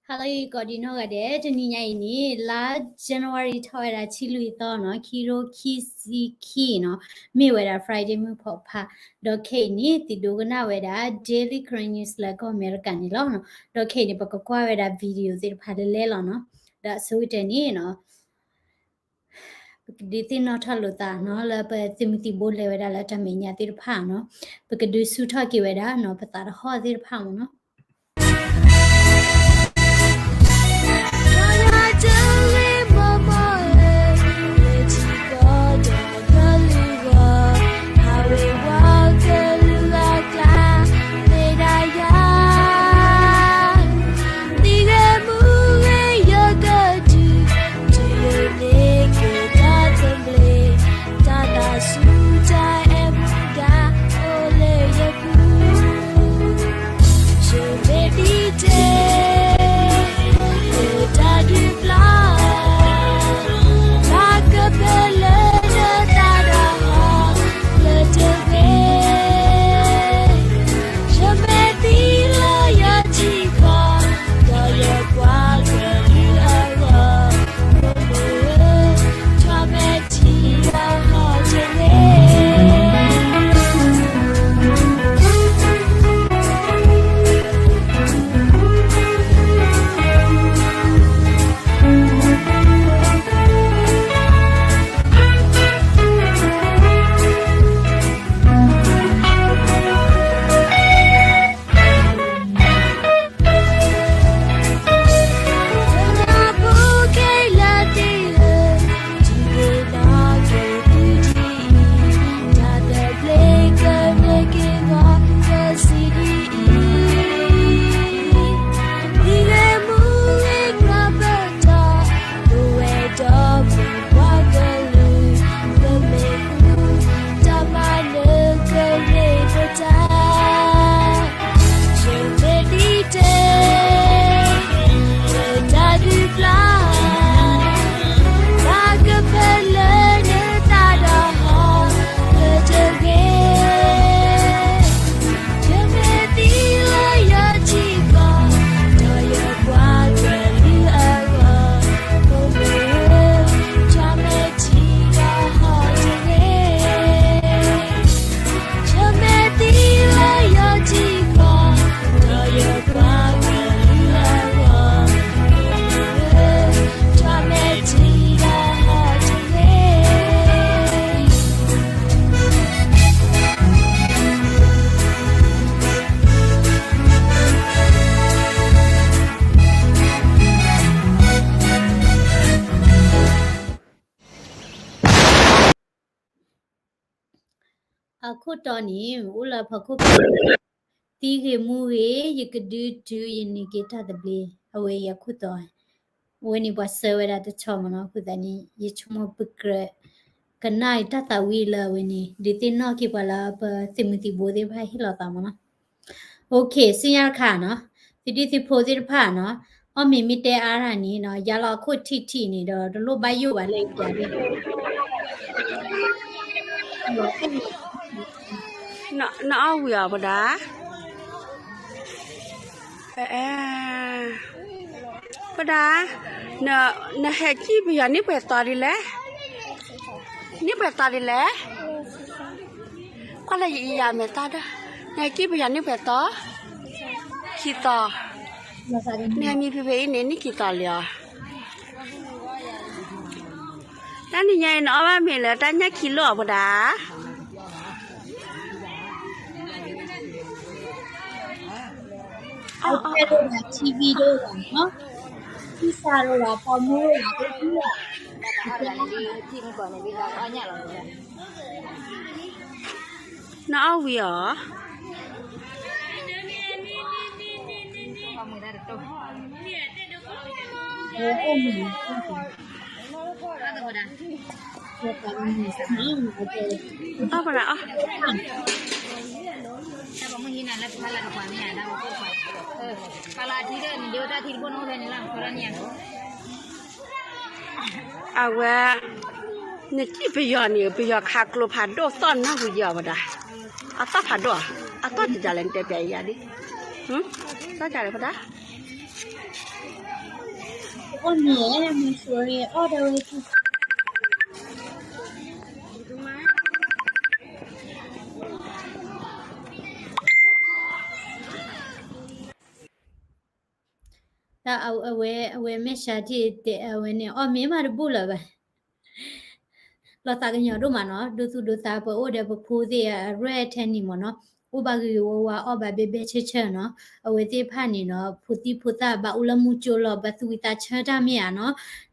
ဟါလၢအဂ့ၤ ကိးဒံးနီၢ်ဂၤဒဲး, တနံၤညါအံၤန့ၣ် လါ January ထီၣ်ဝဲဒၣ် ဆံလွံၢ်သီနီၤ, ခံကထိခံဆံခံနီၤ, မ့ၢ်ဝဲဒၣ် Friday မုၢ်ဖီၣ်ဖး, ဒီးခဲအံၤန့ၣ် သုဒိကနၣ်ဝဲဒၣ် Daily Karen News လၢကီၢ်အမဲရကၤန့ၣ်လီၤ. ဒီးခဲအံၤန့ၣ် ပကကွၢ်ဝဲဒၣ် video သ့ၣ်တဖၣ်လၢလဲၣ်လီၤနီၤ, ဒီးအဆိကတၢၢ်န့ၣ်နီၤ ပကဒုးသ့ၣ်နီၣ်ထီၣ်လိာ်သးနီၤ လၢပသုးမုၢ်သံၣ်ဘိလဲၤဝဲဒၣ်လၢတၢ်မဲာ်ညါသ့ၣ်တဖၣ်နီၤ, ပကဒုးဆူၣ်ထီၣ်က့ၤဝဲဒၣ်နီၤ ပသးတဟီၣ်သ့ၣ်တဖၣ်မ့ၢ်နီၤ.အခိၣ်တီန့ၣ် အိၣ်လၢဖီခိၣ်ဖဲ သံဂ့ၤမူဂ့ၤ ယကဒုးတုၤယန့ၢ်က့ၤတၢ်သဘျ့ အဝဲအံၤအခိၣ်တီ, အဝဲန့ၣ်ပှၤဆှၢဝဲဒၣ်တဆီမ့ၢ်နီၤ, အဃိသတးန့ၣ် ယဆိကမိၣ်ပကြၢးကနၣ်တၢ်သးဝံၣ်လၢအဝဲန့ၣ် ဒုးသ့ၣ်နီၣ်က့ၤပှၤလၢပသုးမုၢ်သံၣ်ဘိသ့ၣ်တဖၣ်ဟ့ၣ်လီၤသးမ့ၢ်နီၤ. အိၣ်ခ့ ဆူညါတခါနီၤ, သုဒုသုဖိသ့ၣ်တဖၣ်နီၤ, အီၣ်မ့ၤမ့ၢ်တဲအါတၢ်န့ၣ်နီၤ, ယါလီၤအခိၣ်ထံၣ်ထံၣ်န့ၣ်ဒီး တလိၣ်ဘၣ်ယိၣ်ဘၣ်လၢယၤဒၣ် နအီၣ်ဝံၤအီၤပဒၣ်, ပဒၣ်, နဟဲကံၣ်ပယီၤန့ၣ်ပှဲၤသီဒ်လဲၣ်, န့ၣ်ပှဲၤသီဒ်လဲၣ်, ကွၢ်လၢယအံၤယၤမဲာ်သၣ်ဒီး, နဟဲကံၣ်ပယီၤန့ၣ်ပှဲၤသီ, ခံသီ, နဟဲမံဖံဖံအံၤန့ၣ် န့ၢ်ခံသီလံအီၤ. တၢ်နံၤညါအံၤ နအီၣ်ဘၣ်မ့ၤလၢတၢ်ညၣ်ခံလိၣ်အီၤပဒၣ်. အီၣ် ထံဘံဒိၣ်လီၤနီၤ, ထံစးဒိၣ်လီၤ ပိာ်မုၣ်ဒိၣ်လီၤ နအီၣ်ဝံၤအီၤ. အီၣ်ပဒၣ်အီၣ်, အဝဲ နကံၣ်ပယီၤန့ၣ် ပယီၤခးကျိဖးဒိၣ်သီၣ်နၢ်ဟူယီၤပဒၣ်, အသီၣ်ဖးဒိၣ်, အသီၣ်တဒ်လဲၣ် နတဲပျဲယၤဒ်, သီၣ်တဒ်လဲၣ်ပဒၣ်. အီၣ်မ့ၤ, မုဆိအီၣ်ဒၣ်ဝဲ, တၢ်အဝဲ အဝဲမ့ၢ်စှၤထံၣ်တဲအဝဲန့ၣ် အီၣ်မ့ၤမးတဘူၣ်လၢၤဘၣ်. လီၤသးကညီၤဒိၣ်မးနီၤ, ဒိသူၣ်ဒိသးပအိၣ်ဒီးပဖိသ့ၣ်အရဲၣ်ထဲန့ၣ်မ့ၢ်နီၤ, အိၣ်ဘၣ်ဂ့ၤဂ့ၤဝါဝါ အီၣ်ဘၣ်ဘဲဘဲဆၢဆၢနီၤ, အဝဲသ့ၣ်တဖၣ်န့ၣ်နီၤ ဖိသံၣ်ဖိသၣ်ဘၣ်အိၣ်လၢမူကၠိလီၤ ဘၣ်သူၣ်ဝံသးဆၢတၢ်မ့ၢ်ဧါနီၤ,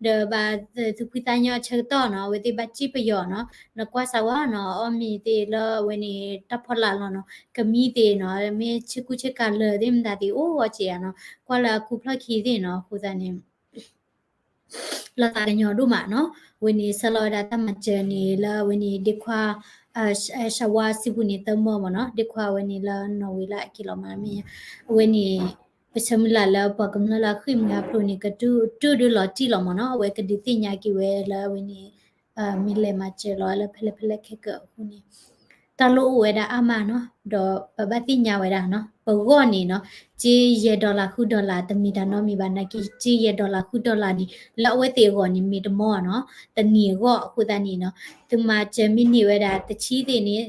ဒီးဘၣ်သူၣ်ဖှံသးညီအဆၢကတီၢ်နီၤ အဝဲသ့ၣ်ဘၣ်စံၣ်ပယီၤနီၤ, နကွၢ်စၢ်ဝဲနီၤ အီၣ်မ့ၤသ့ၣ်လၢအဝဲန့ၣ် တၢ်ဖီလာ်လီၤနီၤ, ကမံသ့ၣ်နီၤ မ့ၢ်ဆ့ကူဆ့ကၤလၢာ်သ့ၣ်မတၤသ့ၣ်အိၣ်ဝဲက့ၤဧါနီၤ, ကွၢ်လၢအခူဖျီၣ်ခံသ့ၣ်နီၤ, အဃိသတးန့ၣ် လီၤသးကညီၤဒိၣ်မးနီၤ, အဝဲန့ၣ် ဆဲးလီၤဝဲဒၣ်တၢ်မၤစၢၤန့ၣ် လၢအဝဲန့ၣ် ဒ့ခွါ ရှဝါစံပူၤန့ၣ် သၢမီၢ်မ့ၢ်နီၤ, ဒ့ခွါအဝဲန့ၣ်လၢနီၣ်ဝ့ၤလၢအက့ၤလီၤမးမ့ၢ်, အဝဲန့ၣ် ပဆၢမုၢ်လၢ်လၢပှၤကမျၢၢ်လၢအဃံၢ်မှံဟးဖျိးန့ၣ် ကတုၤတုၤဒုးလီၤတံၢ်လီၤမ့ၢ်နီၤ, အဝဲကဒုးသ့ၣ်ညါက့ၤဝဲလၢအဝဲန့ၣ် မ့ၢ်လဲၤမၤစၢၤလီၤလၢဖဲလဲၣ်ဖဲလဲၣ်ခဲကၢးအဃိန့ၣ် တၢ်လိၣ်အိၣ်ဝဲဒၣ်အါမးနီၤ, ဒီးပဘၣ်သ့ၣ်ညါဝဲဒၣ်နီၤ, ပဂီၢ်န့ၣ်နီၤ, ကၠ့ယဲၢ် dollar ဃု dollar တမ့ၢ်တၢ်နီတမံၤဘၣ်, နာ်က့ ကၠ့ယဲၢ် dollar ဃု dollar န့ၣ် လၢအဝဲသ့ၣ်အဂီၢ်န့ၣ် မ့ၢ်တမီၢ်နီၤ, တနံၤအဂီၢ်အဃိသတးန့ၣ်နီၤ, သုမၤစၢၤမ့ၢ်န့ၢ်ဝဲဒၣ်တဆံသ့ၣ်န့ၣ်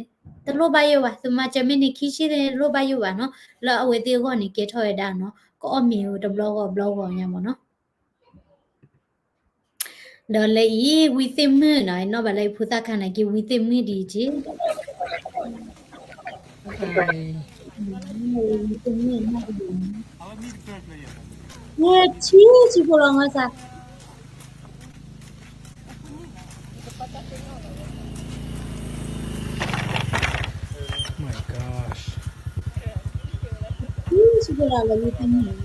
တလိၣ်ဘၣ်ယိၣ်ဘၣ်, သုမၤစၢၤမ့ၢ်န့ၢ်ခံဆံသ့ၣ်န့ၣ် တလိၣ်ဘၣ်ယိၣ်ဘၣ်နီၤ, လၢအဝဲသ့ၣ်အဂီၢ်န့ၣ် ကဲထီၣ်ဝဲဒၣ်နီၤ, ကအီၣ်မ့ၤတဘျီဂီၢ်ဘျီဂီၢ်ညါမ့ၢ်နီၤ ဒီးလၢအံၤ ဝံသ့ၣ်မုၣ်နီၤ, နီၢ်ဘၣ်လၢအံၤဖိသၣ်ခါနာ်က့ ဝံသ့ၣ်မုၣ်ဒ်အံၤက့ၤ, ဝံသ့ၣ်မုၣ်နီၢ်ဘၣ်လၢအံၤ, ဝဲထံဆံဖိလီၤမၤစၢ်, my gosh, ထံဆံဖိလီၤလၢဝံသ့ၣ်မုၣ် လီၤ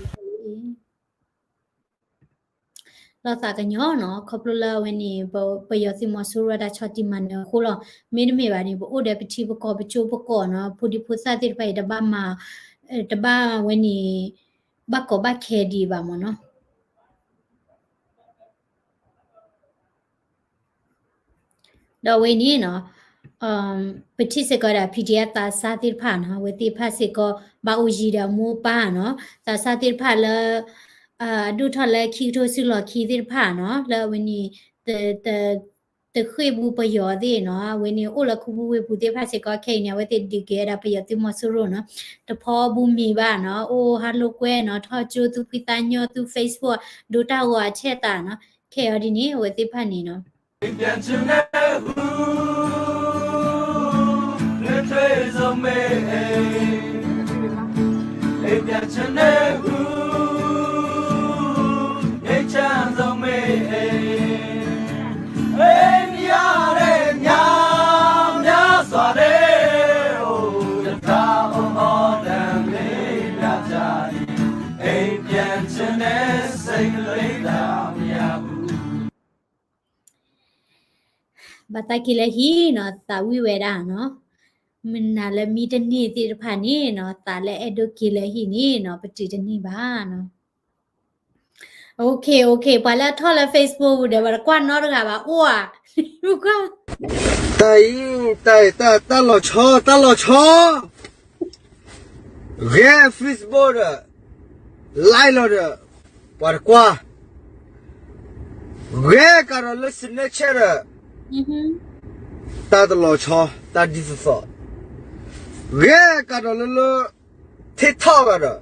သးကညီၤနီၤ, ခီဖျိလၢအဝဲန့ၣ် ပယီၤသုးမီၤစိရိၤတၢ်ဆီၣ်တံၢ်မၤနၢၤအဃိလီၤ. မ့တမ့ၢ်ဘၣ်န့ၣ် ပအိၣ်ဒီးပထံပကီၢ်ပကၠိပကီၢ်နီၤ, ဖိဒံဖိသၣ်သ့ၣ်တဖၣ်အံၤ တဘၣ်မၤ, တဘၣ်ဝဲန့ၣ် ဘၣ်ကီဘၣ်ခဲဒံးဘၣ်မ့ၢ်နီၤ. ဒီးအဝဲန့ၣ်နီၤ, ပထံၣ်စ့ၢ်ကီးဒၣ် PDF သးစၢ်သ့ၣ်တဖၣ်နီၤ, အဝဲသ့ၣ်တဖၣ်စ့ၢ်ကီး ဘၣ်အိၣ်ယံၤဒီးအမိၢ်အပၢ်နီၤ, သးစၢ်သ့ၣ်တဖၣ်လၢ အဒိၣ်ထီၣ်လၢခံကထိစုလီၢ်ခံသ့ၣ်တဖၣ်နီၤ, လၢအဝဲန့ၣ် တဃ့ၢ်ဘူးပယီၤသ့ၣ်နီၤ, အဝဲန့ၣ်အိၣ်လၢခူပူၤဝ့ၢ်ပူၤသ့ၣ်တဖၣ်စ့ၢ်ကီး ခဲအံၤန့ၣ် အဝဲသ့ၣ်ဒုးက့ၤဝဲဒၣ်ပယီၤသုးမီၤစိရိၤနီၤ, တဖီဘူးမ့ၤဘၣ်နီၤ, အိၣ်ဟးလိာ်ကွဲနီၤ, ထီၣ်ကၠိသူၣ်ဖှံသးညီသူ Facebook ဒိတၢ်ဂီၤအဆဲးသးနီၤ, ခဲအံၤဒ်န့ၣ် အဝဲသ့ၣ်တဖၣ်န့ၣ်နီၤ ဘၣ်သးက့ၤလၢဟံၣ်နီၤ, သးဝံၣ်ဝဲဒၣ်နီၤ, မနုၤလၢမံတန့ၢ်သ့ၣ်တဖၣ်န့ၣ်နီၤ, သးလၢအဲၣ်ဒိးက့ၤလၢဟံၣ်န့ၣ်နီၤ, ပတုာ်တန့ၢ်ဘၣ်နီၤ. Okay, okay, ပှၤလၢအထီၣ်လၢ Facebook ဒီး ပှၤတကွၢ်နီတဂၤဘၣ်အိၣ်ဧါ, တၢ်အံၤ, တၢ်အံၤ, တၢ်လီၤဆီ, တၢ်လီၤဆီ, ဂဲၤ Facebook ဒီး live လီၤဒီး ပှၤတကွၢ်, ဂဲၤကဒီးလၢ Snapchat ဒီး တၢ်တလီၤဆီ, တၢ်ဒ်သိးသိး, ဂဲၤကဒီးလၢလၢ TikTok ဒီး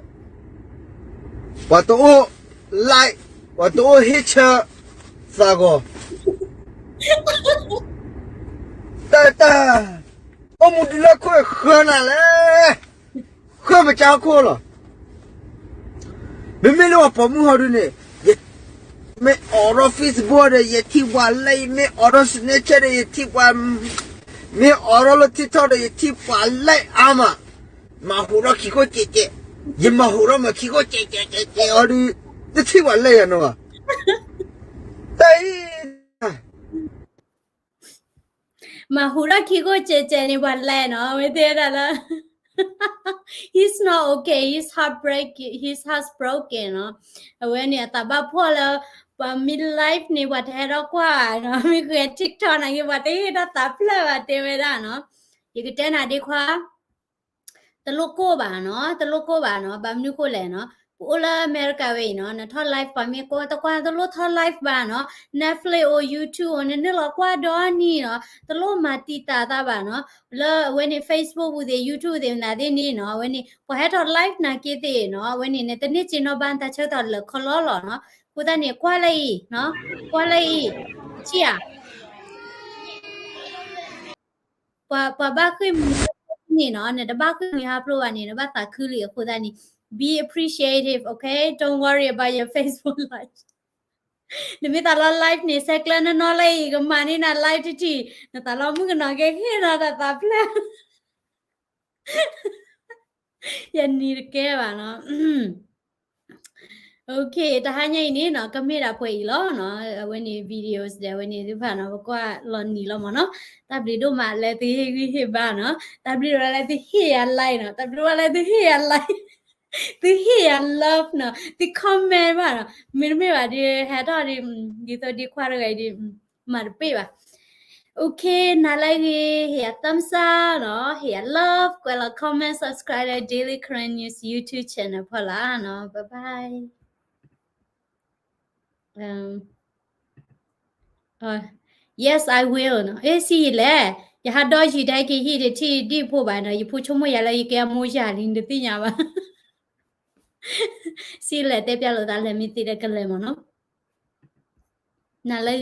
ပှၤတအိၣ် like, ပှၤတအိၣ်ဟ့ၣ်ဆၢသးဂီၤ, တၢ်တၢ်, အိၣ်မူဒုးလၢခိၣ်ဃၢနၤလဲၣ်, ဃၢပကါခိၣ်လီၤ. မ့မ့ၢ်လၢပှၤပိာ်မုၣ်ဟီဒုန့ၣ်, ယမ့ၢ်အိးထီၣ် Facebook ဒီး ယထံၣ်ပှၤ like, ယမ့ၢ်အိးထီၣ် Snapchat ဒီး ယထံၣ်ပှၤ, မ့ၢ်အိးထီၣ်လၢ TikTok ဒီး ယထံၣ်ပှၤ like အါမး, မၤဟူးထီၣ်ခံခိၣ်စဲးစဲး, ယမၤဟူးထီၣ်မးခံခိၣ်စဲးစဲးစဲးစဲးအီၤဒုး, တထံၣ်ပှၤ like ယၤနီၤဘၣ်. တၢ်အံၤ မၤဟူးထီၣ်ခံခိၣ်စဲးစဲးန့ၣ် ပှၤ like နီၤ, အဝဲသ့ၣ်ဝဲဒၣ်လၢ he's not okay, his heart break, his heart broken နီၤ, အဝဲန့ၣ်အသးဘၣ်ဖှီၣ်လၢ ပှၤမ့ၢ် live န့ၣ် ပှၤတဟဲထီၣ်ကွၢ်နီၤ, မ့ၢ်ဃဲ TikTok နာ်က့ ပှၤတဟ့ၣ်တၢ်သးဖျၢၣ်ဘၣ်တဲဝဲဒၣ်နီၤ, ယကတဲနၤဒ့ခွါ တလိၣ်ကိၢ်ဘၣ်နီၤ, တလိၣ်ကိၢ်ဘၣ်နီၤ, ဘၣ်မနုၤဃိလဲၣ်နီၤ, ပ ပအိၣ်လၢအမဲရကၤဝဲအံၤနီၤ, နထီၣ် live ပှၤမ့ၢ်ကွၢ်တကွၢ် တလိၣ်ထီၣ် live ဘၣ်နီၤ, Netflix အိၣ် YouTube အိၣ် နနုာ်လီၤကွၢ်ဒီနံၤနီၤ, တလိၣ်မၤတံာ်တာ်သးဘၣ်နီၤ, လၢအဝဲန့ၣ် Facebook ပူၤသ့ၣ် YouTube သ့ၣ်မနုၤသ့ၣ်န့ၣ်နီၤ, အဝဲန့ၣ် ပှၤဟဲထီၣ် live နာ်က့သ့ၣ်နီၤ, အဝဲန့ၣ် နတန့ၢ်စ့နီၤဘၣ် နတၢ်ဆၢကတီၢ်လၢာ်ခီလီလီၤနီၤ, အဃိသတးန့ၣ် ကွၢ်လၢအံၤနီၤ, ကွၢ်လၢအံၤ, ဆံးဧါ ပှၤ ပှၤဘၣ်ဃ့ၢ်မှံဟးဖျိးန့ၣ်နီၤ, နတဘၣ်ဃ့ၢ်မှံဟးဖျိးဘၣ်န့ၣ် နဘၣ်သးခုလံအဃိသတးန့ၣ် be appreciative, okay? Don't worry about your Facebook life. နမ့ၢ်သးလီ live န့ၣ် ဆဲးကျၢနနီၢ်လၢအံၤ ကမၤန့ၢ်နၤ live တထံၣ်, နသးလီမုၣ်ကနီၤက့ၤဟ့ၣ်နီၤတၢ်သးဖျၢၣ် ယနံၤတကဲဘၣ်နီၤ. Okay, တဟါညါအံၤန့ၣ်နီၤ ကမ့ၢ်ဒၣ်ပှဲၤအံၤလီၤနီၤ, အဝဲန့ၣ် videos ဒီးအဝဲန့ၣ်သ့ၣ်တဖၣ်နီၤ ပကွၢ်လီၤနံၤလီၤမးနီၤ, တၢ်ဘျုးဒိၣ်မးလၢသုဟ့ၣ်ဂံၢ်ဟ့ၣ်ဘါနီၤ, တၢ်ဘျုးဒိၣ်မးလၢသုဟ့ၣ်ယၤ like နီၤ, တၢ်ဘျုးဒိၣ်မးလၢသုဟ့ၣ်ယၤ like, သုဟ့ၣ်ယၤ love နီၤ, သု comment ဘၣ်နီၤ, မ့တမ့ၢ်ဘၣ်ဒီး ဟဲထီၣ်ဒီး ဒ်သိးဒ်ခွါတဂၤအံၤဒီး မၤတပ့ၢ်ဘၣ်. Okay, နၤလၢအဂ့ၤ ဟ့ၣ်ယၤ thumbs up နီၤ, ဟ့ၣ်ယၤ love, ကွဲးလီၤ comment, subscribe လၢ Daily Karen News YouTube channel ဖီလာ်နီၤ, bye bye. Yes, I will နီၤ, အဲ စံးယံာ်လဲၣ်, ယဟးဒီးယံာ်တဟဲက့ၤဟံၣ်တထံၣ်ဒံၣ်ဖိဘၣ်နီၤ, ယဖိဆိကမိၣ်ယၤလၢယကဲအမိၢ်ယၤလံ နတသ့ၣ်ညါဘၣ်. စံးလဲၣ် တဲပျဲလိာ်သးလဲၣ် မ့ၢ်သ့ဒီးကလဲၤမးနီၤ, နၤလၢ